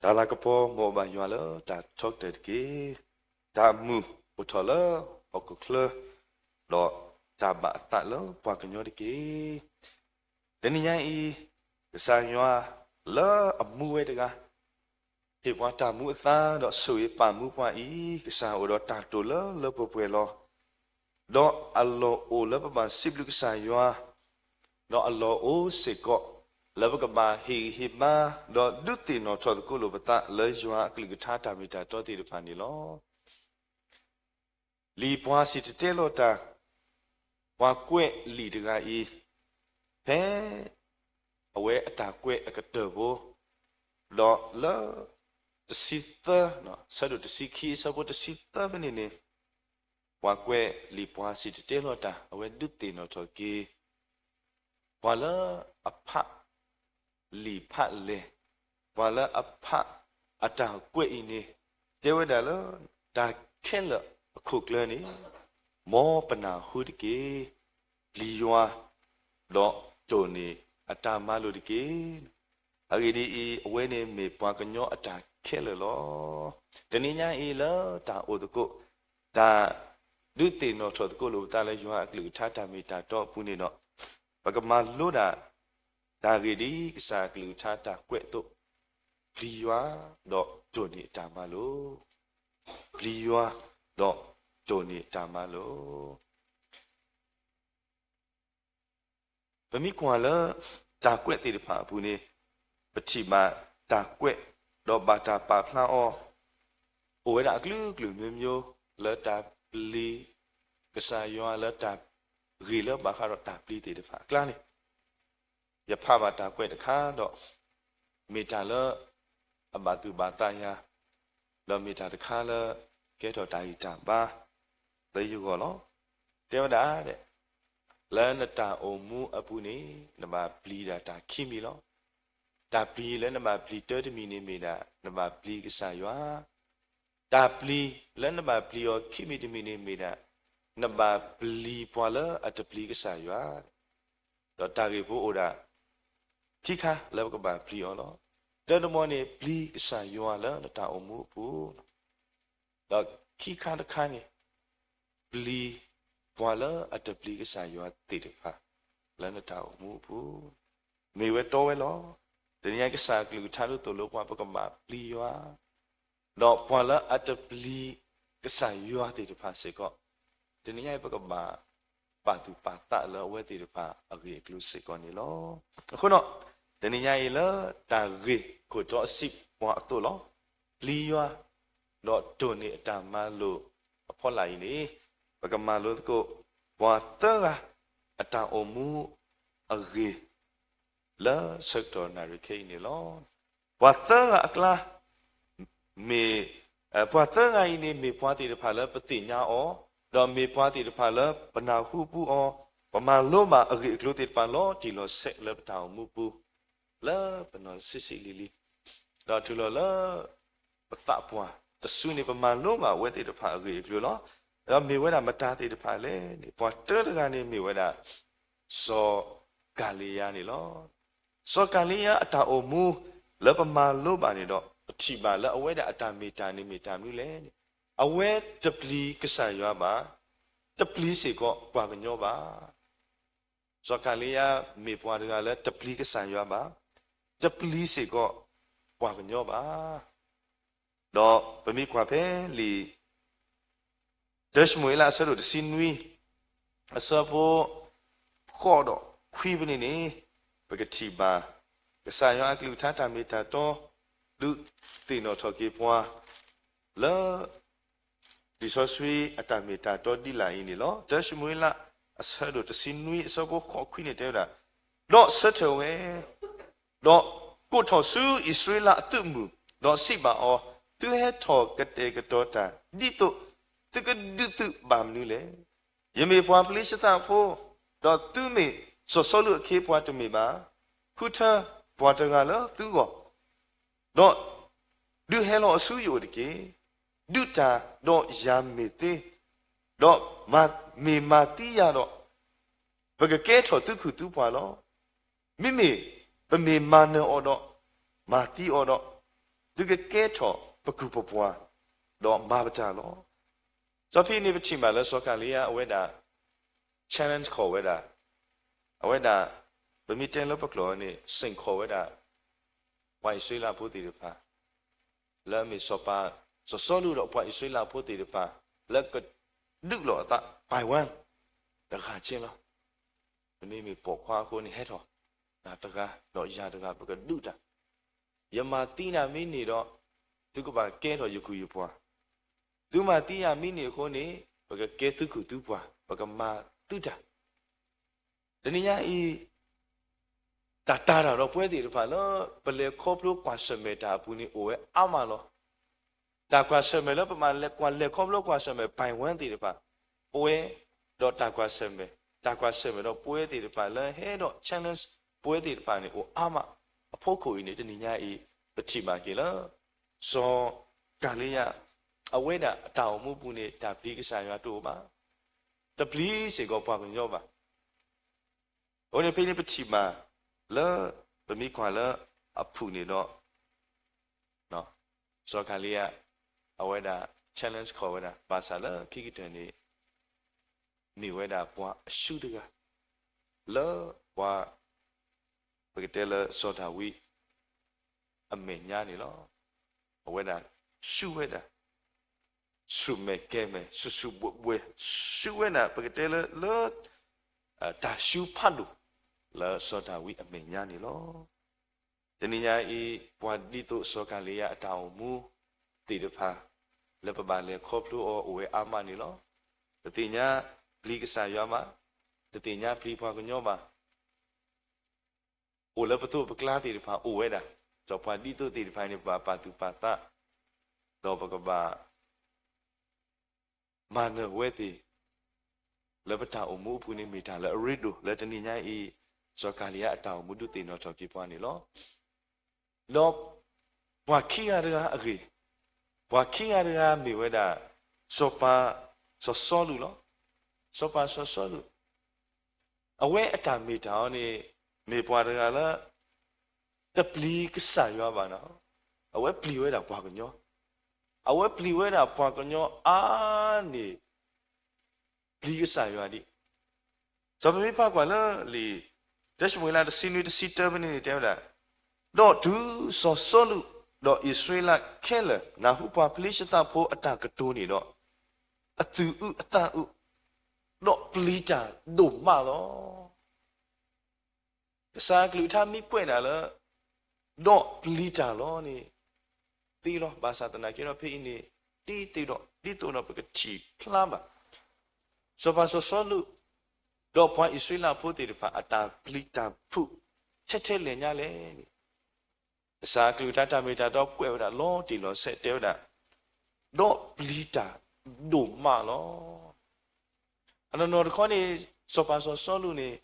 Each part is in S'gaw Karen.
တၢ်လၤကပီၤ မ်အဘၣ်ယွၤလၢတၢ်ထီကတၢၢ်တက့ၢ်. တၢ်မုာ်အိၣ်ထီၣ်လၢဟီၣ်ခိၣ်ချၢ, ဒီးတၢ်ဘၣ်အသးလၢပှၤကညီတက့ၢ်. တနံၤညါအံၤ, ကစၢ်ယွၤလၢအမူဝဲတဂၤ ဟ့ၣ်ပှၤတၢ်မူအသါ ဒီးဆိၣ်ဂ့ၤပာ်မူပှၤအံၤ, ကစၢ်အိၣ်ဒီးတၢ်တိာ်လၢလၢပှဲၤပှဲၤလီၤ. ဒီးအလီၢ်အိၣ်လၢပဘၣ်စံးဘျုးကစၢ်ယွၤ, ဒီးအလီၢ်အိၣ်စ့ၢ်ကီး လၢပကဘၣ်ဟ့ၣ်ဂံၢ်ဟ့ၣ်ဘါ, ဒီးဒုးသ့ၣ်နီၣ်ထီၣ်သကိးလိာ်ပသးလၢယွၤအကလုၢ်ကထါတၢ်မ့ၢ်တၢ်တီသ့ၣ်တဖၣ်န့ၣ်လီၤ. လံာ်ပှၤစံၣ်တဲၤတဲလီၤတၢ်, ပှၤကွဲးလံာ်တဂၤအံၤ, ဖဲအဝဲအတၢ်ကွဲးအကတၢၢ်ဖိ, ဒီးလၢတဆံသၢ, ဆၢဒိၣ်တဆံခံ အဆၢဖိတဆံသၢဖဲန့ၣ်န့ၣ်, ပှၤကွဲးလံာ်ပှၤစံၣ်တဲၤတဲလီၤတၢ် အဝဲဒုးသ့ၣ်နီၣ်ထီၣ်က့ၤ ပှၤလၢအဖးလံာ်ဖးလဲၢ်, ပှၤလၢအဖးအတၢ်ကွဲးအံၤန့ၣ်, တဲဝဲဒၣ်လၢ တၢ်ခဲလၢာ်အခိၣ်ကျၢၢ်န့ၣ်, မ်ပနၢ်ဟူတက့ၢ်. ပျံၤယွၤ, ဒီးတိၢ်န့ၢ်အတၢ်မၤလိာ်တက့ၢ်. အဂ့ၢ်ဒ်အံၤ, အဝဲန့ၣ်မ့ၢ်ပှၤကညီအတၢ်ခဲလၢာ်လီၤ. တနံၤညါအံၤလၢတၢ်အိၣ်သကိး, တၢ်ဒုးသ့ၣ်နီၣ်ထီၣ်သကိးလိာ်ပသးလၢယွၤအကလုၢ်ကထါတၢ်မ့ၢ်တၢ်တီအပူၤန့ၣ်ဒီး, ပကမၤလိဒၣ် တၢ်ဂ့ၢ်ဒ်ကစၢ်အကလုၢ်ကထါတၢ်ကွဲးအသိး, ပျံၤယွၤ, ဒီးတိၢ်န့ၢ်အတၢ်မၤလိာ်, ပျံၤယွၤ, ဒီးတိၢ်န့ၢ်အတၢ်မၤလိာ်. ပမ့ၢ်ကွၢ်လၢတၢ်ကွဲးသ့ၣ်တဖၣ်အပူၤန့ၣ်, ပထံၣ်ဘၣ်တၢ်ကွဲး, ဒီးဘၣ်တၢ်ပာ်ဖျါအီၤ, အိၣ်ဝဲဒၣ်အကလုာ်ကလုာ်မျိုးမျိုး လၢတၢ်ပျံၤကစၢ်ယွၤ လၢတၢ်ဂ့ၢ်လၢဘၣ်ဃးဒီးတၢ်ပျံၤသ့ၣ်တဖၣ်အကျါန့ၣ်, ယဖးဘၣ်တၢ်ကွဲးတခါဒီး, မ့ၢ်တၢ်လၢအဘၣ်သူၣ်ဘၣ်သးယၤ, ဒီးမ့ၢ်တၢ်တခါလၢကဲထီၣ်တၢ်ဂံၢ်တၢ်ဘါလၢယဂီၢ်လီၤ. တဲဝဲဒၣ်, လၢနတၢ်အိၣ်မူအပူၤန့ၣ် နဘၣ်ပျံၤဒၣ်တၢ်ခံမံၤလီၤ. တၢ်ပျံၤလၢနဘၣ်ပျံၤတၢတမံၤန့ၣ်မ့ၢ်ဒၣ် နဘၣ်ပျံၤကစၢ်ယွၤ, တၢ်ပျံၤလၢနဘၣ်ပျံၤအီၤခံမံၤတမံၤန့ၣ်မ့ၢ်ဒၣ် နဘၣ်ပျံၤပှၤလၢအတပျံၤကစၢ်ယွၤ, ဒီးတၢ်ဂ့ၢ်ဖိအိၣ်ဒၣ်ခံခါလၢပကဘၣ်ပျံၤအီၤလီၤ. တၢတမံၤန့ၣ် ပျံၤကစၢ်ယွၤလၢနတၢ်အိၣ်မူအပူၤ, ဒီးခံခါတခါန့ၣ် ပျံၤပှၤလၢအတပျံၤကစၢ်ယွၤသ့ၣ်တဖၣ် လၢနတၢ်အိၣ်မူအပူၤ, မ့ၢ်ဝဲတီဝဲလီၤ. တနံၤညါကစၢ်အကလုၢ်ကထါဒုးသိၣ်လိပှၤ ပကဘၣ်ပျံၤယွၤ, ဒီးပှၤလၢအတပျံၤကစၢ်ယွၤသ့ၣ်တဖၣ်စ့ၢ်ကီး, တနံၤညါအံၤပကဘၣ်ပာ်သူၣ်ပာ်သးလၢအဝဲသ့ၣ်တဖၣ်အဂ့ၢ်အကျိၤစ့ၢ်ကီးန့ၣ်လီၤ. အဃိဒီး, တနံၤညါအံၤလၢတၢ်ဂ့ၢ်ခိၣ်တီအစံးပှၤအသိးလီၤ. ပျံၤယွၤ, ဒီးတိၢ်န့ၢ်အတၢ်မၤလိာ်အဖီလာ်အံၤန့ၣ်, ပကမၤလိသကိး ပှၤသၢဂၤ အတၢ်အိၣ်မူအဂ့ၢ် လၢဆၢကတီၢ်နၣ်ရံၣ်ခဲအံၤန့ၣ်လီၤ. ပှၤသၢဂၤအကျါ, မ့ၢ်, ပှၤသၢဂၤအံၤန့ၣ် မ့ၢ်ပှၤသ့ၣ်တဖၣ်လၢပသ့ၣ်ညါအီၤ, ဒီးမ့ၢ်ပှၤသ့ၣ်တဖၣ်လၢပနၢ်ဟူပူအီၤ, ပမၤလိဘၣ်အဂ့ၢ်အကျိၤသ့ၣ်တဖၣ်လီၤတံၢ်လီၤဆဲးလၢပတၢ်အိၣ်မူပူၤ, လၢပနီၢ်ဆံးဆံးလံၤလံၤ, ဒီးတုၤလီၤလၢ ပသးပှၢ်တစုန့ၣ် ပမၤလိဘၣ်အဝဲသ့ၣ်တဖၣ်အဂ့ၢ်အကျိၤလီၤ. ဒီးမ့ၢ်ဝဲဒၣ်မတၤသ့ၣ်တဖၣ်လဲၣ်န့ၣ် ပှၤတၢတဂၤန့ၣ်မ့ၢ်ဝဲဒၣ် စီၤကၤလံယါန့ၣ်လီၤ. စီၤကၤလံယါအတၢ်အိၣ်မူ လၢပမၤလိဘၣ်န့ၣ်ဒီး ပထံၣ်ဘၣ်လၢအဝဲဒၣ်အတၢ်မ့ၢ်တၢ်န့ၣ်မ့ၢ်တၢ်မနုၤလဲၣ်န့ၣ်, အဝဲတပျံၤကစၢ်ယွၤဘၣ်, တပျံၤစ့ၢ်ကီးပှၤကညီဘၣ်. စီၤကၤလံယါမ့ၢ်ပှၤတဂၤလၢတပျံၤကစၢ်ယွၤဘၣ်, တပျံၤစ့ၢ်ကီးပှၤကညီဘၣ်. ဒီးပမ့ၢ်ကွၢ်ဖဲလံာ် တၢၡမူၤအ့လးအဆၢဒိၣ်တဆံနွံ အဆၢဖိဃိးဒီးခွံဖဲန့ၣ်န့ၣ်, ပကထံၣ်ဘၣ် ကစၢ်ယွၤအကလုၢ်ကထါတၢ်မ့ၢ်တၢ်တီ ဒုးသ့ၣ်နီၣ်ထီၣ်က့ၤပှၤ လၢ လံာ်စီဆှံအတၢ်မ့ၢ်တၢ်တီဒ်လာ်အံၤန့ၣ်လီၤ. တၢၡမူၤအ့လး အဆၢဒိၣ်တဆံနွံ အဆၢဖိဃိးခွံန့ၣ်တဲဝဲဒၣ်, ဒီးဆၢထၢၣ်ဝဲ, ဒီးကိးထီၣ်ဆူအံၣ်စရ့လးအသုးမုၢ်, ဒီးစံးဘၣ်အီၤ, သုဟဲထီၣ်ကတဲာ်ကတီၤတၢ် ဒ်သိးသုကဒုးသုးဘၣ်မနုၤလဲၣ်. ယမ့ၢ်ပှၤဖလ့ၡသးဖိ, ဒီးသုမ့ၢ်စီၤၡီလူးအခ့အပှၤတမ့ၢ်ဘၣ်. ဃုထၢပှၤတဂၤလၢသုဂီၢ် ဒီးဒုးဟဲလီၤအီၤဆူယအိၣ်တက့ၢ်. ဒုးတၢ်ဒီးယၤမ့ၢ်သ့, ဒီးမ့ၢ်မၤသံယၤဒီး, ပကကဲထီၣ်သုခုၣ်သုပှၤလီၤ. မ့မ့ၢ်ပမ့ၢ်မၤနၢၤအီၤဒီး, မၤသံအီၤဒီး, သုကကဲထီၣ်ပကုၢ်ပပှၢ်, ဒီးမၤပတၢ်လီၤ. ဒီးဖဲအံၤန့ၣ် ပထံၣ်ဘၣ်လၢစီၤကၤလံယါအဝဲဒၣ် challenge ခိးဝဲဒၣ်, အဝဲဒၣ် ပမ့ၢ်တဲလၢပကျိာ်န့ၣ် စ့ၣ်ခိးဝဲဒၣ် ပှၤအံၣ်စရ့လးဖိသ့ၣ်တဖၣ် လၢအမ့ၢ်စီၤပၤ စီၤစီလူးဒီးပှၤအံၣ်စရ့လးဖိသ့ၣ်တဖၣ် လၢကဒုးလိာ်အသး by one တဂၤက့လီၤ. နမ့မ့ၢ်ပိာ်ခွါအဃိန့ၣ် ဟဲထီၣ် နၤတဂၤ ဒီးယၤတဂၤ ပကဒုးတၢ်, ယမၤသံနၤမ့ၢ်န့ၢ်ဒီး သုကဘၣ်ကဲထီၣ်ယကုၢ်ယပှၤ, သုမၤသံယၤမ့ၢ်န့ၢ်အဃိန့ၣ် ပကကဲသုကုၢ်သုပှၤ ပကမၤသုတၢ်. တနံၤညါအံၤ တၢ်တာ်တၢ်ဒီးပဝဲသ့ၣ်တဖၣ်လၢ ပလဲၤခီဖျိကွၢ်ဆၢၣ်မဲာ်တၢ်အပူၤန့ၣ် အိၣ်ဝဲအါမးလီၤ. တၢ်ကွၢ်ဆၢၣ်မဲာ်လၢပမၤလဲၤကွၢ်လဲၤခီဖျိကွၢ်ဆၢၣ်မဲာ် by one သ့ၣ်တဖၣ် ပဝဲဒီးတၢ်ကွၢ်ဆၢၣ်မဲာ်, တၢ်ကွၢ်ဆၢၣ်မဲာ်ဒီးပဝဲသ့ၣ်တဖၣ်လၢဟဲဒီး challenge ပဝဲသ့ၣ်တဖၣ်န့ၣ် အိၣ်အါမး. အဖီခိၣ်အံၤန့ၣ် တနံၤညါအံၤ ပထံၣ်ဘၣ်က့ၤလၢ စီၤကၤလံယါ အဝဲဒၣ်အတၢ်အိၣ်မူပူၤန့ၣ် တၢ်ပျံၤကစၢ်ယွၤတအိၣ်ဘၣ်, တပျံၤစ့ၢ်ကီးပှၤကညီဘၣ်. အဃိန့ၣ်ဖဲန့ၣ်ပထံၣ်ဘၣ်လၢ ပမ့ၢ်ကွၢ်လၢအဖုၣ်န့ၣ်ဒီး စီၤကၤလံယါ အဝဲဒၣ် challenge ခိးဝဲဒၣ် ဘၣ်ဆၣ်လၢခံကတၢၢ်န့ၣ် မ့ၢ်ဝဲဒၣ်ပှၤအစုတဂၤ လၢပှၤ ပကတဲလၢစီၤဒၤဝံး အမဲာ်ညါန့ၣ်လီၤ. အဝဲဒၣ်ဆူၣ်ဝဲဒၣ် ဆူၣ်မဲာ်ကဲၤမဲာ် ဆူၣ်ဆူၣ်ဘှဲးဘှဲး ဆူၣ်ဝဲဒၣ် ပကတဲလၢ လၢ တၢ်ဆူၣ်ဖးဒိၣ် လၢစီၤဒၤဝံးအမဲာ်ညါန့ၣ်လီၤ. တနံၤညါအံၤ ပှၤဒ်သိးစီၤကၤလံယါအတၢ်အိၣ်မူသ့ၣ်တဖၣ် လၢပဘၣ်လဲၤခီဖျိအီၤအိၣ်ဝဲအါမးန့ၣ်လီၤ. တသ့ၣ်ညါပျံၤကစၢ်ယွၤဘၣ်, တသ့ၣ်ညါပျံၤပှၤကညီဘၣ် အိၣ်လၢပသိးပကျါသ့ၣ်တဖၣ်အိၣ်ဝဲဒၣ်, ဒီးပှၤဒ်သိးသ့ၣ်တဖၣ်န့ၣ် ပဘၣ်ပာ်သူၣ်ပာ်သး, ဒီးပကဘၣ် မၤနၢၤဝဲသ့ၣ် လၢပတၢ်အိၣ်မူအပူၤန့ၣ် မ့ၢ်တၢ်လၢအရ့ဒိၣ်လၢတနံၤညါအံၤ စီၤကၤလံယါအတၢ်အိၣ်မူဒုးသ့ၣ်နီၣ်ထီၣ်က့ၤပှၤန့ၣ်လီၤ. ဒီးပှၤခံဂၤတဂၤအဂ့ၢ်, ပှၤခံဂၤတဂၤမ့ၢ်ဝဲဒၣ် စီၤပၤ စီၤစီလူးလီၤ. စီၤပၤစီၤစီလူး အဝဲအတၢ်မ့ၢ်တၢ်အီၤန့ၣ် မ့ၢ်ပှၤတဂၤလၢ တပျံၤကစၢ်ယွၤဘၣ်နီၤ, အဝဲပျံၤဝဲဒၣ်ပှၤကညီ, အဝဲပျံၤဝဲဒၣ်ပှၤကညီအါန့ၢ် ပျံၤကစၢ်ယွၤဒံး. ဒီးပမ့ၢ်ဖးကွၢ်လၢလံာ် တၢၡမူၤအ့လး တဆံနွံ တဆံတၢ ဖဲန့ၣ်န့ၣ် တဲဝဲဒၣ်, ဒီးတုၤစီၤစီလူး ဒီးအံၣ်စရ့လးခဲလၢာ် နၢ်ဟူပှၤဖလံၡသးဖိအတၢ်ကတိၤန့ၣ်ဒီး, အသူၣ်အုးအသးအုး, ဒီးပျံၤတၢ်ဒိၣ်မးလီၤ. ကစၢ်အကလုၢ်ကထါမ့ၢ်ကွဲးဒၣ်လၢ ဒီးပျံၤတၢ်လီၤန့ၣ် သ့လီၤ. ဘၣ်ဆၣ်သနာ်က့ဒီး ဖဲအံၤန့ၣ် တသ့ဒီး ဒ်သိးဒီးပကထံၣ်ဖျါဘၣ် စီၤပၤစီၤစီလူး ဒီးပှၤအံၣ်စရ့လးဖိသ့ၣ်တဖၣ် အတၢ်ပျံၤတၢ်ဖုး ထဲထဲလဲၣ်ညါလဲၣ်န့ၣ်, ကစၢ်အကလုၢ်ကထါတၢ်မ့ၢ်တၢ်တီကွဲးဝဲဒၣ်လီၤတံၢ်လီၤဆဲး တဲဝဲဒၣ်, ဒီးပျံၤတၢ်ဒိၣ်မးလီၤ. အနီၢ်နီၢ်တခီန့ၣ် စီၤပၤစီၤစီလူးန့ၣ်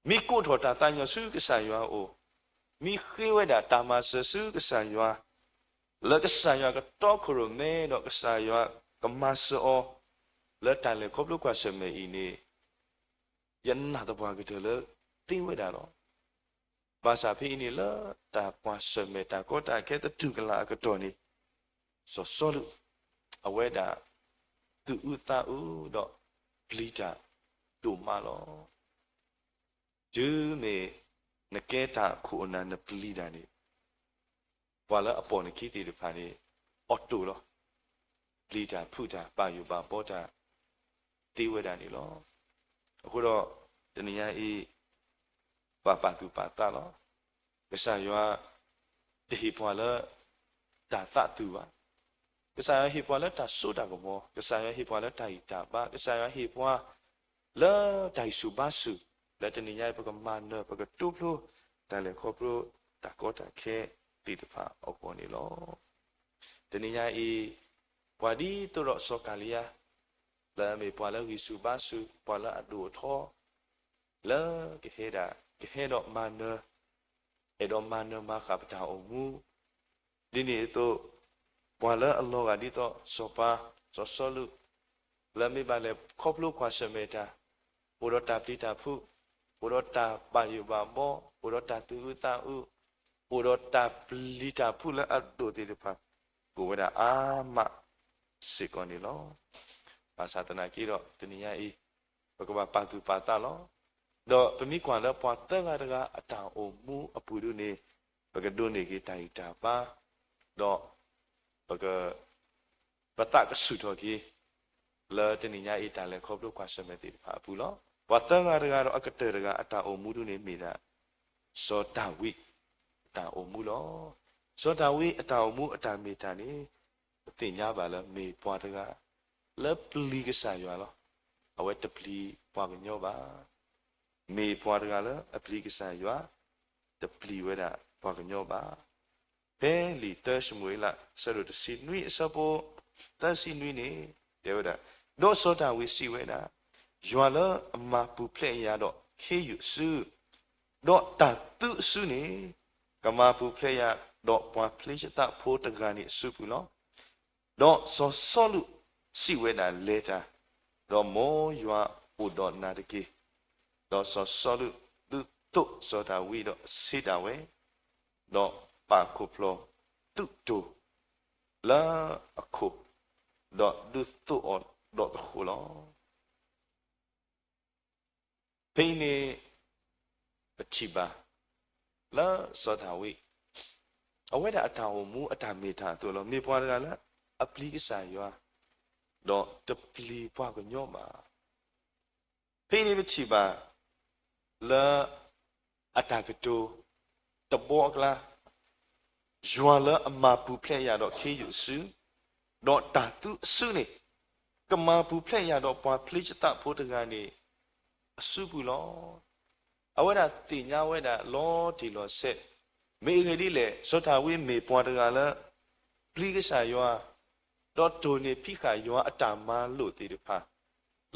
မ့ၢ်ကိးထီၣ်တၢ်သးကညီၤဆူကစၢ်ယွၤအအိၣ်, မ့ၢ်ဃ့ဝဲဒၣ်တၢ်မၤစၢၤဆူကစၢ်ယွၤ, လၢကစၢ်ယွၤကတီခိၣ်ရိၣ်မဲဒီးကစၢ်ယွၤကမၤစၢၤအီၤ လၢတၢ်လဲၤခီဖျိကွၢ်ဆၢၣ်မဲာ်အံၤန့ၣ်, ယနာ်သပှၢ်ကတၢၢ်လၢသ့ဝဲဒၣ်လီၤ. ဘၣ်ဆၣ်ဖဲအံၤန့ၣ်လၢတၢ်ကွၢ်ဆၢၣ်မဲာ်တၢ်ကီတၢ်ခဲသတူၢ်ကလာ်အကတီၢ်န့ၣ်, စီၤစီလူး အဝဲဒၣ် သူၣ်အုးသးအုးဒီးပျံၤတၢ်ဒိၣ်မးလီၤ. တုၤမ့ၢ်နကဲတၢ်အခိၣ်အနၢ်နပျံၤတၢ်န့ၣ်, ပှၤလၢအပိာ်နခံသ့ၣ်တဖၣ်န့ၣ် အီၣ်တိၢ်လီၤ. ပျံၤတၢ်ဖုးတၢ် ဘၣ်ယိၣ်ဘၣ်ဘီတၢ် သ့ဝဲဒၣ်န့ၣ်လီၤ. အဃိဒီး တနံၤညါအံၤ ပဘၣ်ပာ်သူၣ်ပာ်သးလီၤ. ကစၢ်ယွၤ တဟ့ၣ်ပှၤလၢ တၢ်သးသူၣ်ဘၣ်. ကစၢ်ယွၤဟ့ၣ်ပှၤလၢတၢ်စိတၢ်ကမီၤ, ကစၢ်ယွၤဟ့ၣ်ပှၤလၢတၢ်ဂံၢ်တၢ်ဘါ, ကစၢ်ယွၤဟ့ၣ်ပှၤ လၢတၢ်ဂံၢ်ဆူၣ်ဘါဆူၣ်, လၢတနံၤညါအံၤ ပကမၤနၢၤ ပကတိဖျိ တၢ်လဲၤခီဖျိ တၢ်ကီတၢ်ခဲသ့ၣ်တဖၣ်အဂီၢ်န့ၣ်လီၤ. တနံၤညါအံၤ ပှၤဒ်သိးဒီးစီၤကၤလံယါ လၢအမ့ၢ်ပှၤလၢဂံၢ်ဆူၣ်ဘါဆူၣ်, ပှၤလၢအဒိၣ်အထီ လၢကဟဲဒၣ် ကဟဲဒီးမၤနၢၤ, အဲၣ်ဒိးမၤနၢၤမၤဃၣ်ပတၢ်အိၣ်မူ, ဒ်န့ၣ်အသိး ပှၤလၢအလီၤဂာ်ဒ်သိးစီၤပၤ စီၤစီလူး လၢမ့ၢ်ဘၣ်လဲၤခီဖျိကွၢ်ဆၢၣ်မဲာ်တၢ်, အိၣ်ဒီးတၢ်ပျံၤတၢ်ဖုး, အိၣ်ဒီးတၢ်ဘၣ်ယိၣ်ဘၣ်ဘီ, အိၣ်ဒီးတၢ်သူၣ်အုးသးအုး, အိၣ်ဒီးတၢ်ပျံၤတၢ်ဖုးလၢအဒိၣ်သ့ၣ်တဖၣ် အိၣ်ဝဲဒၣ်အါမးစ့ၢ်ကီးန့ၣ်လီၤ. ဘၣ်ဆၣ်သနာ်က့ဒီး တနံၤညါအံၤ ပကဘၣ်ပာ်သူၣ်ပာ်သးလီၤ. ဒီးပမ့ၢ်ကွၢ်လၢပှၤသၢဂၤတဂၤအတၢ်အိၣ်မူအပူၤဒုန့ၣ် ပကဒိးန့ၢ်က့ၤတၢ်ဂံၢ်တၢ်ဘါ, ဒီးပက ပသးကဆူၣ်ထီၣ်က့ၤ လၢတနံၤညါအံၤတၢ်လဲၤခီဖျိကွၢ်ဆၢၣ်မဲာ်သ့ၣ်တဖၣ်အပူၤလီၤ. ပှၤသၢဂၤတဂၤဒီးအကတၢၢ်တဂၤအတၢ်အိၣ်မူဒုန့ၣ်မ့ၢ်ဒၣ် စီၤဒၤဝံး အတၢ်အိၣ်မူလီၤ. စီၤဒၤဝံးအတၢ်အိၣ်မူအတၢ်မ့ၢ်တၢ်န့ၣ် ပသ့ၣ်ညါဘၣ်လၢမ့ၢ်ပှၤတဂၤ လၢပျံၤကစၢ်ယွၤလီၤ. အဝဲတပျံၤပှၤကညီဘၣ်. မ့ၢ်ပှၤတဂၤလၢအပျံၤကစၢ်ယွၤ, တပျံၤဝဲဒၣ်ပှၤကညီဘၣ်. ဖဲလံာ်တၢၡမူၤအ့လး အဆၢဒိၣ်တဆံနွံ အဆၢဖိ သၢဆံနွံန့ၣ် တဲဝဲဒၣ်, ဒီးစီၤဒၤဝံးစံးဝဲဒၣ်, ယွၤလၢအမၤပူၤဖျဲးယၤဒီးခ့ယုၢ်အစု, ဒီးတၢ်သုးအစုန့ၣ် ကမၤပူၤဖျဲးယၤဒီးပှၤဖလ့ၡသးဖိတဂၤန့ၣ်အစုပူၤလီၤ. ဒီးစီၤစီလူးစံးဝဲဒၣ်, လဲၤတၢ်, ဒီးမ်ယွၤအိၣ်ဒီးနၤတက့ၢ်. ဒီးစီၤစီလူးဒုးသိးစီၤဒၤဝံးဒီးအဆ့ဒၣ်ဝဲ, ဒီးပာ်ခိၣ်ဖျီၣ်သုးတိၢ်လၢအခိၣ်, ဒီးဒုးသိးအီၤဒီးသဃိးလီၤ. ဖဲအံၤန့ၣ် ပထံၣ်ဘၣ် လၢစီၤဒၤဝံး အဝဲဒၣ်အတၢ်အိၣ်မူအတၢ်မ့ၢ်တၢ်အသိးလီၤ. မ့ၢ်ပှၤတဂၤလၢအပျံၤကစၢ်ယွၤ, ဒီးတပျံၤပှၤကညီဘၣ်. ဖဲအံၤန့ၣ်ပထံၣ်ဘၣ် လၢအတၢ်ကတိၤတဘီအကျါ, ယွၤလၢအမၤပူၤဖျဲးယၤဒီးခ့ယုၢ်အစု, ဒီးတၢ်သုးအစုန့ၣ် ကမၤပူၤဖျဲးယၤဒီးပှၤဖလ့ၡသးဖိတဂၤန့ၣ် အစုပူၤလီၤ. အဝဲဒၣ်သ့ၣ်ညါဝဲဒၣ်လီၤတံၢ်လီၤဆဲး, မ့ၢ်အဂ့ၢ်ဒ်လဲၣ်, စီၤဒၤဝံးမ့ၢ်ပှၤတဂၤလၢ ပျံၤကစၢ်ယွၤ, ဒီးတိၢ်န့ၢ်ဖံးဃာ်ယွၤအတၢ်မၤလိာ်သ့ၣ်တဖၣ်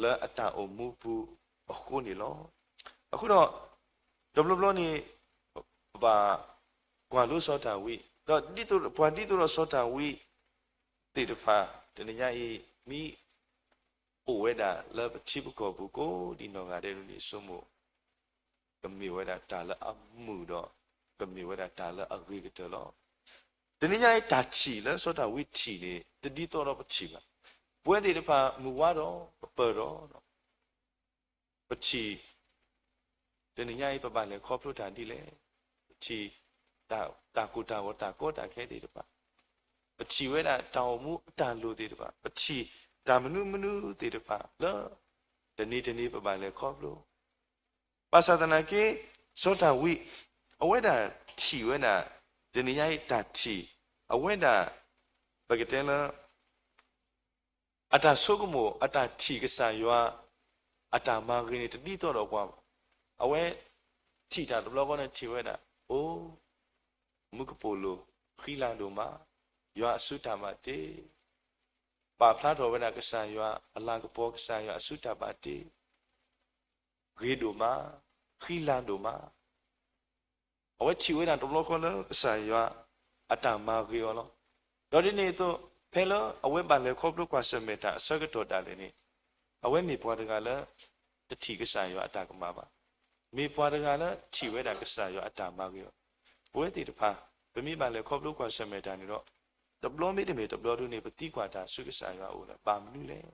လၢအတၢ်အိၣ်မူပူၤအဃိန့ၣ်လီၤ. အဃိဒီး တဘျီဘျီန့ၣ် ပဘၣ်ကွၢ်လိစီၤဒၤဝံး, ဒီးဒ်သိးပှၤဒ်သိးဒီးစီၤဒၤဝံးသ့ၣ်တဖၣ် တနံၤညါအံၤ မ့ၢ်အိၣ်ဝဲဒၣ်လၢပထံပကီၢ်ပူၤကိးဒံးနီၢ်ဂၤဒဲးန့ၣ် ဆိကမိၣ် ကမ့ၢ်ဝဲဒၣ်တၢ်လၢအမုာ်ဒီး ကမ့ၢ်ဝဲဒၣ်တၢ်လၢအဂ့ၤကတၢၢ်လီၤ. တနံၤညါအံၤတၢ်ထံၣ်လၢစီၤဒၤဝံးထံၣ်န့ၣ် တဒ်သိးဒီးပထံၣ်ဘၣ်. ပဝဲသ့ၣ်တဖၣ်မုၢ်ဝါဒီးပပၢၢ်ဒီး ပထံၣ် တနံၤညါအံၤ ပဘၣ်လဲၤခီဖျိတၢ်ဒ်လဲၣ်. ပထံၣ် တၢ်ကိၢ်တၢ်ဂီၤတၢ်ကီတၢ်ခဲသ့ၣ်တဖၣ်, ပထံၣ်ဝဲဒၣ်တၢ်အိၣ်မူအတၢ်လိၣ်သ့ၣ်တဖၣ်, ပထံၣ်တၢ်မနုၤမနုၤသ့ၣ်တဖၣ်လၢ တနံၤတနံၤပဘၣ်လဲၤခီဖျိ ဘၣ်ဆၣ်သနာ်က့ စီၤဒၤဝံး အဝဲဒၣ်ထံၣ်ဝဲဒၣ် တနံၤညါအံၤတၢ်ထံၣ် အဝဲဒၣ် ပကတဲလၢ အတၢ်ဆိကမိၣ် အတၢ်ထံၣ်ကစၢ်ယွၤ အတၢ်မၤဂ့ၤန့ၣ် တဒ်သိးဒီးပှၤဘၣ်. အဝဲထံၣ်တၢ်တဘျီဃီန့ၣ်ထံၣ်ဝဲဒၣ် အိ မူကပိာ်လိၤ ဃံလၤဒိၣ်မး, ယွၤအစုတၢ်ဘၣ်တ့ ပာ်ဖျါထီၣ်ဝဲဒၣ်ကစၢ်ယွၤအလၤကပီၤ ကစၢ်ယွၤအစုတၢ်ဘၣ်တ့ ဂ့ၤဒိၣ်မး, ဃံလၤဒိၣ်မး. အဝဲထံၣ်ဝဲဒၣ်တဘျီဃီလၢကစၢ်ယွၤအတၢ်မၤဂ့ၤအီၤလီၤ. ဒီးဒ်န့ၣ်အသိး ဖဲလၢအဝဲဘၣ်လဲၤခီဖျိကွၢ်ဆၢၣ်မဲာ်တၢ်အဆၢကတီၢ်ဒၣ်လဲာ်န့ၣ် အဝဲမ့ၢ်ပှၤတဂၤလၢ တထံၣ်ကစၢ်ယွၤအတၢ်ကမၣ်ဘၣ်. မ့ၢ်ပှၤတဂၤလၢထံၣ်ဝဲဒၣ်ကစၢ်ယွၤအတၢ်မၤဂ့ၤအီၤ. ပဝဲသ့ၣ်တဖၣ် ပမ့ၢ်ဘၣ်လဲၤခီဖျိကွၢ်ဆၢၣ်မဲာ်တၢ်န့ၣ်ဒီး တဘျီမ့တမ့ၢ်တဘျီဒုန့ၣ် ပသံကွၢ်တၢ်ဆူကစၢ်ယွၤအအိၣ်လၢ ဘၣ်မနုၤလဲၣ်.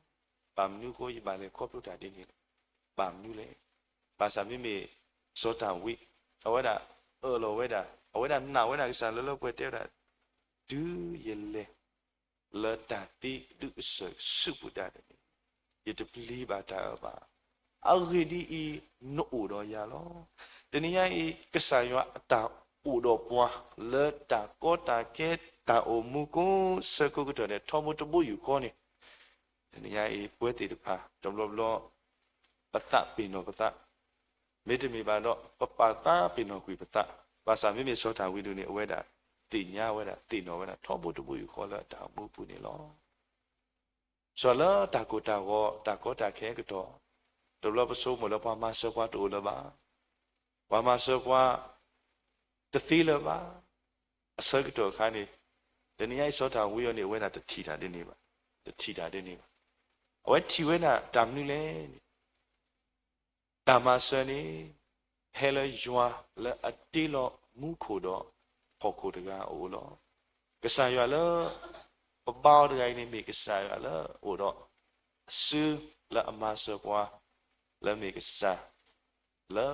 ဘၣ်မနုၤအဃိယဘၣ်လဲၤခီဖျိတၢ်ဒ်န့ၣ်လဲၣ်. ဘၣ်မနုၤလဲၣ်. ဘၣ်ဆၣ်မ့မ့ၢ်စီၤဒၤဝံး အဝဲဒၣ်အၢၣ်လီၤဝဲဒၣ် အဝဲဒၣ်နာ်ဝဲဒၣ်ကစၢ်လၢလၢပှဲၤပှဲၤတဲဝဲဒၣ် တုၤယလဲၤ လၢတၢ်သံဒုးကစၢၢ်ဆူပူၤဒၣ်လဲာ်န့ၣ် ယတပျံၤဘၣ်တၢ်အၢဘၣ်. အဂ့ၢ်ဒ်အံၤ, နအိၣ်ဒီးယၤလီၤ. တနံၤညါအံၤ ကစၢ်ယွၤအတၢ်အိၣ်ဒီးပှၤ လၢတၢ်ကီတၢ်ခဲ တၢ်အိၣ်မူကိးဆၢကိးကတီၢ်န့ၣ် ထီဘိတဘိယူၢ်ဃီန့ၣ် တနံၤညါအံၤ ပဝဲသ့ၣ်တဖၣ် တဘျီဘျီ ပသးပ့ၤနီၣ်ပသး, မ့တမ့ၢ်ဘၣ်ဒီး ပပာ်သးပ့ၤနီၣ်ကွံာ်ပသး, ဘၣ်ဆၣ်မ့မ့ၢ်စီၤဒၤဝံးဒုန့ၣ် အဝဲဒၣ်သ့ၣ်ညါဝဲဒၣ် သ့ၣ်နီၣ်ဝဲဒၣ် ထီဘိတဘိယူၢ်ဃီလၢအတၢ်အိၣ်မူအပူၤန့ၣ်လီၤ. စီၤလၢတၢ်ကိၢ်တၢ်ဂီၤ တၢ်ကီတၢ်ခဲအကတီၢ်, တဘျီပဆိကမိၣ်လၢပှၤမၤစၢၤပှၤတအိၣ်လၢၤဘၣ်, ပှၤမၤစၢၤပှၤ တသ့လၢၤဘၣ်. အဆၢကတီၢ်အခါန့ၣ် တနံၤညါအံၤစီၤဒၤဝံးအံၤန့ၣ် အဝဲဒၣ်တထံၣ်တၢ်ဒ်န့ၣ်ဘၣ်, တထံၣ်တၢ်ဒ်န့ၣ်ဘၣ်. အဝဲထံၣ်ဝဲဒၣ်တၢ်မနုၤလဲၣ်န့ၣ် တၢ်မၤစၢၤန့ၣ် ဟဲလၢယွၤလၢအတ့လီၤမူခိၣ်ဒီး ဟီၣ်ခိၣ်တဂၤအအိၣ်လီၤ. ကစၢ်ယွၤလၢ ပဘါအီၤတဂၤအံၤန့ၣ် မ့ၢ်ကစၢ်ယွၤလၢအအိၣ်ဒီး အစုလၢအမၤစၢၤပှၤ လၢမ့ၢ်ကစၢ် လၢ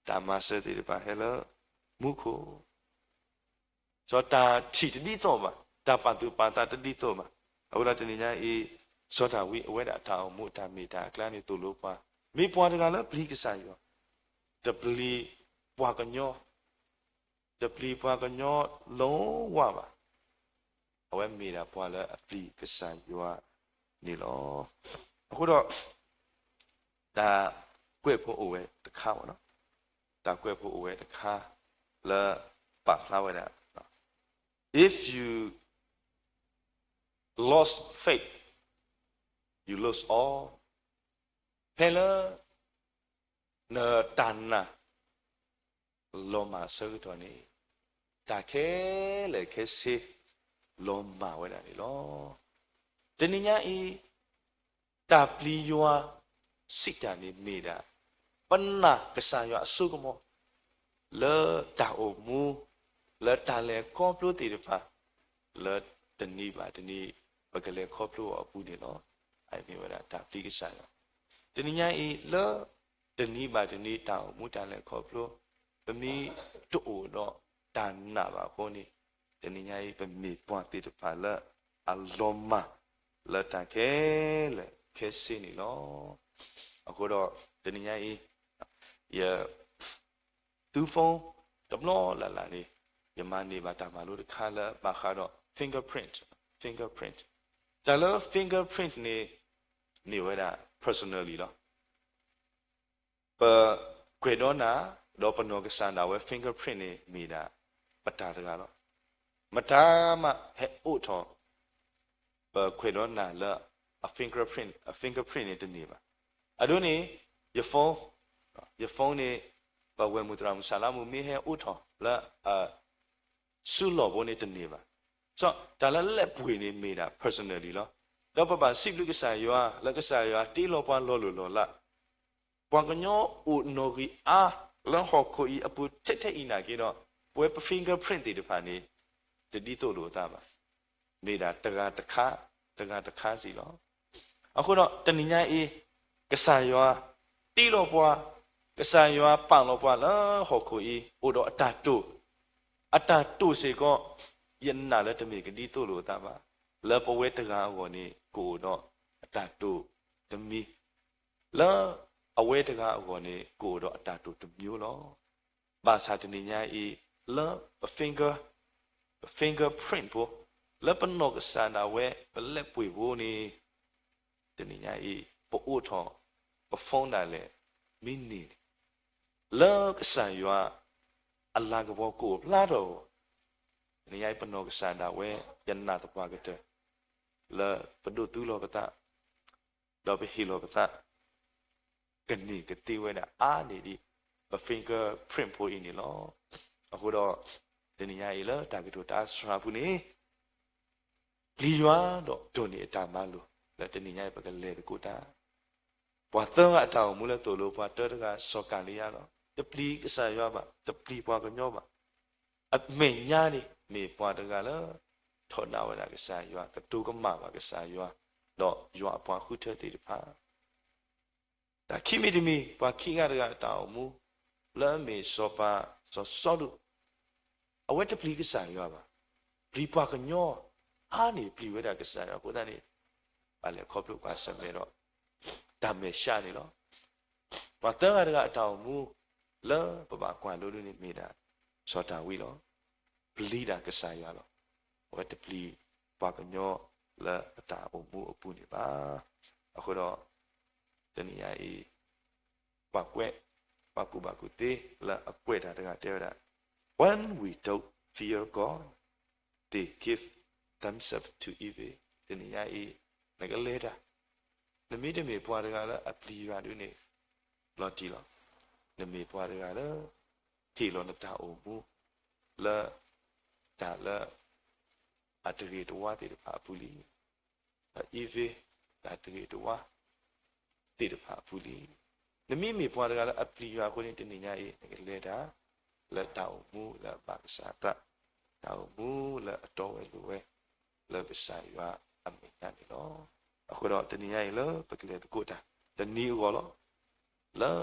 တၢ်မၤစၢၤသ့ၣ်တဖၣ်ဟဲလၢ မူခိၣ် စီၤတၢ်ထံၣ်တဒ်သိးဘၣ်, တၢ်ပာ်သူၣ်ပာ်သးတဒ်သိးဘၣ်. အဃိဒီးတနံၤညါအံၤ စီၤဒၤဝံးအဝဲဒၣ်အတၢ်အိၣ်မူအတၢ်မ့ၢ်တၢ်အကျါန့ၣ်သိၣ်လိပှၤ, မ့ၢ်ပှၤတဂၤလၢပျံၤကစၢ်ယွၤ, တပျံၤပှၤကညီ, တပျံၤပှၤကညီလီၤဝါဘၣ်. အဝဲမ့ၢ်ဒၣ်ပှၤလၢအပျံၤကစၢ်ယွၤန့ၣ်လီၤ. အဃိဒီး တၢ်ကွဲးဖိအိၣ်ဝဲတခါဘၣ်နီၤ, တၢ်ကွဲးဖိအိၣ်ဝဲတခါ လၢပာ်ဖျါဝဲဒၣ် if you lost faith, you lose all. ဖဲလၢ နတၢ်နာ် လီၤမၢ်အဆၢကတီၢ်န့ၣ် တၢ်ခဲလၢာ်ခဲဆ့ လီၤမၢ်ဝဲဒၣ်န့ၣ်လီၤ. တနံၤညါအံၤ တၢ်ပျံၤယွၤ စံးတၢ်န့ၣ်မ့ၢ်ဒၣ် ပနာ်ကစၢ်ယွၤအစိကမီၤ လၢတၢ်အိၣ်မူ လၢတၢ်လဲၤခီဖျိသ့ၣ်တဖၣ် လၢတနံၤဘၣ်တနံၤ ပကလဲၤခီဖျိအီၤအပူၤန့ၣ်လီၤ. အမ့ၢ်ဝဲဒၣ်တၢ်ပျံၤကစၢ်ယွၤ. တနံၤညါအံၤလၢ တနံၤဘၣ်တနံၤတၢ်အိၣ်မူတၢ်လဲၤခီဖျိ ပမ့ၢ်တအိၣ်ဒီးတၢ်နာ်ဘၣ်အဃိန့ၣ် တနံၤညါအံၤ ပမ့ၢ်ပှၤသ့ၣ်တဖၣ်လၢအလီၤမၢ်လၢတၢ်ခဲလၢာ်ခဲဆ့န့ၣ်လီၤ. အဃိဒီး တနံၤညါအံၤ ယ သူ phone တဘျီလၢ်လၢ်န့ၣ် ယမၤန့ၢ်ဘၣ်တၢ်မၤလိတခါလၢဘၣ်ဃးဒီး fingerprint, fingerprint. တၢ်လၢ fingerprint န့ၣ် မ့ၢ်ဝဲဒၣ် personally လီၤ. ပကွဲးဒီးနၤ ဒီးပနီၢ်ကစၢ်ဒၣ်ဝဲ fingerprint န့ၣ် မ့ၢ်ဒၣ်ပတၢ်တဂၤလီၤ. မတၤမးဟဲအိးထီၣ် ပကွဲးဒီးနၤလၢအ fingerprint, အ fingerprint န့ၣ်တန့ၢ်ဘၣ်. အဒိန့ၣ် ယ phone, ယ phone န့ၣ် ပဝဲၢ်မုၢ်သရၣ်မုၣ်စၢ်လါမူမ့ၢ်ဟဲအိးထီၣ်လၢအ စုလီၢ်ဖိန့ၣ်တန့ၢ်ဘၣ်. စီၤတၢ်လၢလဲၣ်ပှ့ၤန့ၣ်မ့ၢ်ဒၣ် personally လီၤ. ဒီးပဘၣ်စံးဘျုးကစၢ်ယွၤ လၢကစၢ်ယွၤတ့လီၤပှၤလီၤလိၢ်လီၤလး ပှၤကညီအိၣ်နီၣ်ဂံၢ်အါ လၢဟီၣ်ခိၣ်အံၤအပူၤထဲထဲအံၤနာ်က့ဒီး ပဝဲပ fingerprint သ့ၣ်တဖၣ်န့ၣ် တဒ်သိးလိာ်အသးဘၣ်. မ့ၢ်ဒၣ်တဂၤတခါ, တဂၤတခါစံးလီၤ. အဃိဒီးတနံၤညါအံၤ ကစၢ်ယွၤတ့လီၤပှၤ, ကစၢ်ယွၤပာ်လီၤပှၤလၢဟီၣ်ခိၣ်အံၤ အိၣ်ဒီးအတၢ်တိာ်, အတၢ်တိာ်စ့ၢ်ကီး ယနာ်လၢတမ့ၢ်ကဒ်သိးလိာ်အသးဘၣ်. လၢပဝဲတဂၤအဂီၢ်န့ၣ် ကအိၣ်ဒီးအတၢ်တိာ်တမံၤ လၢအဝဲတဂၤအဂီၢ်န့ၣ် ကအိၣ်ဒီးအတၢ်တိာ်တမံၤလီၤ. ဘၣ်ဆၣ်တနံၤညါအံၤ လၢပ finger, ပ fingerprint ဖိ, လၢပနီၢ်ကစၢ်ဒၣ်ဝဲ ပလဲၣ်ပှ့ၤဖိန့ၣ် တနံၤညါအံၤ ပအိးထီၣ် ပ phone ဒၣ်လဲာ် မ့ၢ်န့ၢ်န့ၣ် လၢကစၢ်ယွၤအလၤကပီၤကအိၣ်ဖျါထီၣ်အဂီၢ်, တနံၤညါအံၤ ပနီၢ်ကစၢ်ဒၣ်ဝဲ ယနာ်သပှၢ်ကတၢၢ် လၢပဒိးသူလီၤပသး ဒီးပဟ့ၣ်လီၤပသး ကန့ၢ်ကသ့ဝဲဒၣ်အါန့ၢ်ဒံး ပ fingerprint ဖိအံၤန့ၣ်လီၤ. အဃိဒီး တနံၤညါအံၤလၢတၢ်ကတိၤတၢ်စှၤပူၤန့ၣ် ပျံၤယွၤဒီးဒိးန့ၢ်အတၢ်မၤလိာ် လၢတနံၤညါအံၤပကလဲၤသကိးတၢ် ပှၤသၢဂၤအတၢ်အိၣ်မူလၢသိၣ်လိပှၤတၢတဂၤ စီၤကၤလံယါလီၤ. တပျံၤကစၢ်ယွၤဘၣ်, တပျံၤပှၤကညီဘၣ်. အမဲာ်ညါန့ၣ် မ့ၢ်ပှၤတဂၤလၢ ထီဒါဝဲဒၣ်ကစၢ်ယွၤ, ကတိၤကမၣ်ဘၣ်ကစၢ်ယွၤ, ဒီးယွၤအပှၤဃုထၢသ့ၣ်တဖၣ် တၢ်ခံမံၤတမံၤ ပှၤခံဂၤတဂၤအတၢ်အိၣ်မူ လၢအမ့ၢ်စီၤပၤ စီၤစီလူး အဝဲတပျံၤကစၢ်ယွၤဘၣ်. ပျံၤပှၤကညီ, အါန့ၢ်ပျံၤဝဲဒၣ်ကစၢ်ယွၤအဃိသတးန့ၣ် ဘၣ်လဲၤခီဖျိပှၤဆၢၣ်မဲာ်ဒီး တၢ်မဲာ်ဆှးန့ၣ်လီၤ. ပှၤသၢဂၤတဂၤအတၢ်အိၣ်မူ လၢပဘၣ်ကွၢ်လိဒ်န့ၣ်မ့ၢ်ဒၣ် စီၤဒၤဝံးလီၤ. ပျံၤဒၣ်ကစၢ်ယွၤလီၤ. အဝဲတပျံၤပှၤကညီလၢအတၢ်အိၣ်မူအပူၤန့ၣ်ဘၣ်. အဃိဒီး တနံၤညါအံၤ ပှၤကွဲး, ပှၤကူၣ်ဘၣ်ကူၣ်သ့လၢအကွဲးတၢ်တဂၤတဲဝဲဒၣ်, When we don't fear God, they give themselves to evil. တနံၤညါအံၤ နကလဲၤတၢ်, နမ့ၢ်တမ့ၢ်ပှၤတဂၤလၢအပျံၤယွၤဒ်န့ၣ် လီၤတံၢ်လီၤ. နမ့ၢ်ပှၤတဂၤလၢ ဟ့ၣ်လီၤနတၢ်အိၣ်မူ လၢ တၢ်လၢ အတဂ့ၤတဝါသ့ၣ်တဖၣ်အပူၤလံ. ဒီး evil တၢ်တဂ့ၤတဝါ သ့ၣ်တဖၣ်အပူၤလံ. နမ့မ့ၢ်ပှၤတဂၤလၢအပျံၤယွၤအဃိန့ၣ် တနံၤညါအံၤ နကလဲၤတၢ် လၢတၢ်အိၣ်မူလၢအဘၣ်ကစၢ်အသး တၢ်အိၣ်မူလၢအတီဝဲလိၤဝဲ လၢကစၢ်ယွၤအမဲာ်ညါန့ၣ်လီၤ. အဃိဒီးတနံၤညါအံၤလၢပကလဲၤသကိးတၢ်တနံၤအဂီၢ်လီၤ. လၢ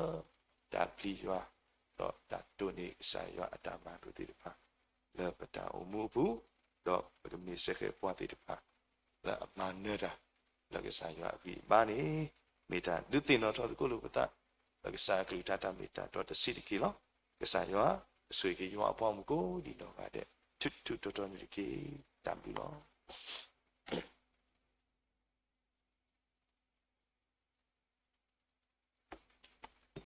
တၢ်ပျံၤယွၤ ဒီးတၢ်တိၢ်န့ၢ်ကစၢ်ယွၤအတၢ်မၤလိာ်သ့ၣ်တဖၣ် လၢပတၢ်အိၣ်မူအပူၤ, ဒီးပကမ့ၢ်စ့ၢ်ကီးပှၤသ့ၣ်တဖၣ် လၢအမၤနၢၤတၢ် လၢကစၢ်ယွၤအဂံၢ်အဘါန့ၣ် မ့ၢ်တၢ်ဒုးသ့ၣ်နီၣ်ထီၣ်သကိးလိာ်ပသး လၢကစၢ်အကလုၢ်ကထါတၢ်မ့ၢ်တၢ်တီတဆံးတက့ၢ်လီၤ. ကစၢ်ယွၤ ကဆိၣ်ဂ့ၤက့ၤယွၤအပှၤမုၣ်ကိးဒံးနီၢ်ဂၤဒဲး ထူးထူးတီၤတီၤန့ၣ်တက့ၢ်. တၢ်ဘျုးလီၤ.